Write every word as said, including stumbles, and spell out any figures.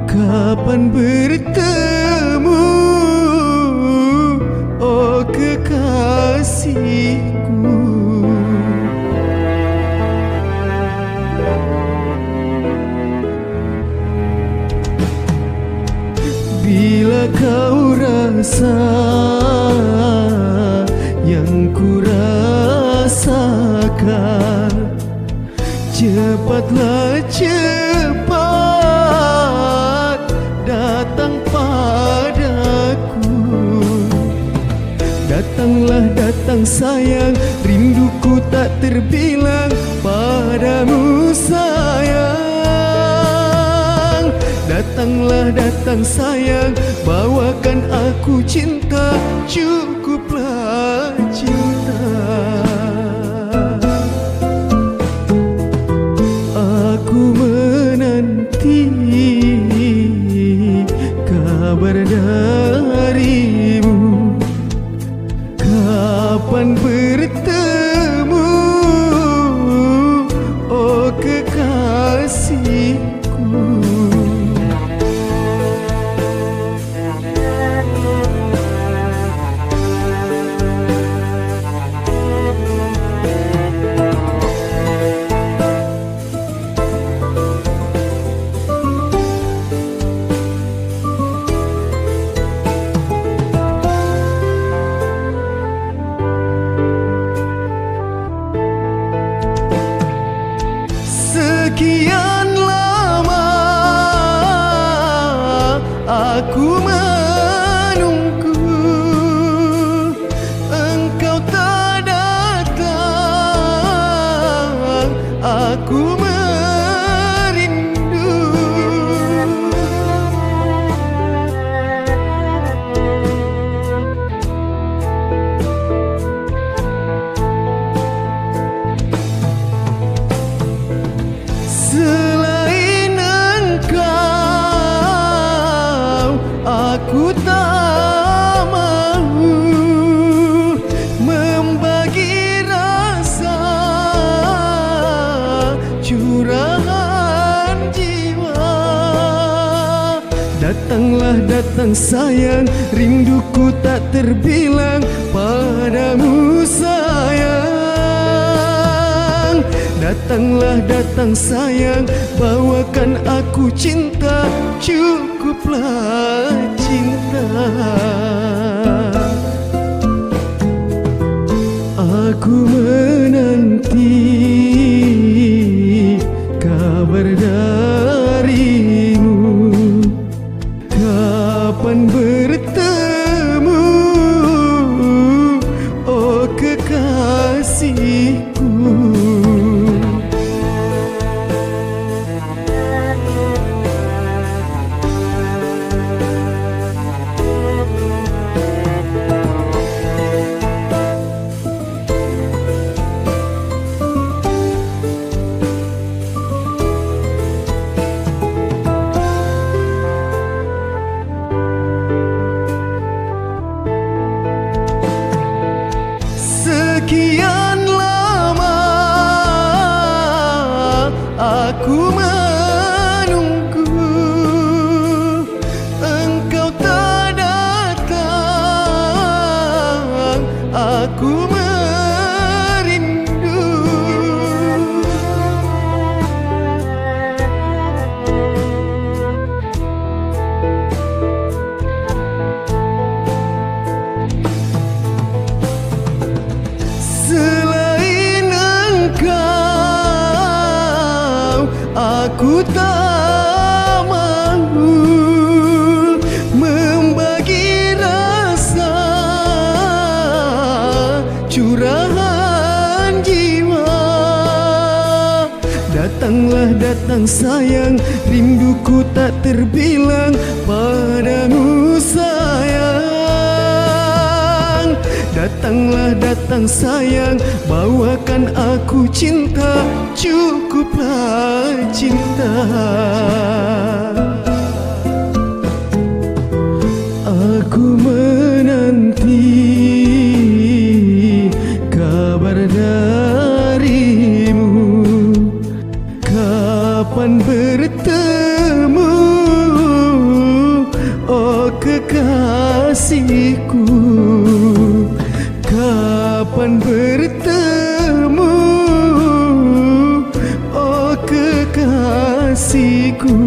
Kapan bertemu, oh kekasihku? Bila kau rasa yang kurasakan, cepatlah cepat datang padaku. Datanglah datang sayang, rinduku tak terbilang padamu sayang. Datanglah datang sayang, bawakan aku cinta, cukuplah cinta. Aku menanti kabar darimu. Kapan bertemu, oh kekasihku? Sekian lama aku menunggu, engkau tak datang, aku merindu. Selain engkau, aku tak mau membagi rasa curahan jiwa. Datanglah datang sayang, rinduku tak terbilang padamu sayang. Datanglah datang sayang, bawakan aku cinta, cukuplah cinta. Aku menanti kabar darimu. Kapan bertemu, oh kekasihku? Sekian lama aku menunggu, engkau tak datang, aku merindu. Selain engkau, aku tak mau membagi rasa curahan jiwa. Datanglah datang sayang, rinduku tak terbilang padamu sayang. Datanglah datang sayang, bawakan aku cinta, cukuplah cinta. Aku menanti kabar darimu. Kapan bertemu, oh kekasihku? Kapan bertemu, oh kekasihku?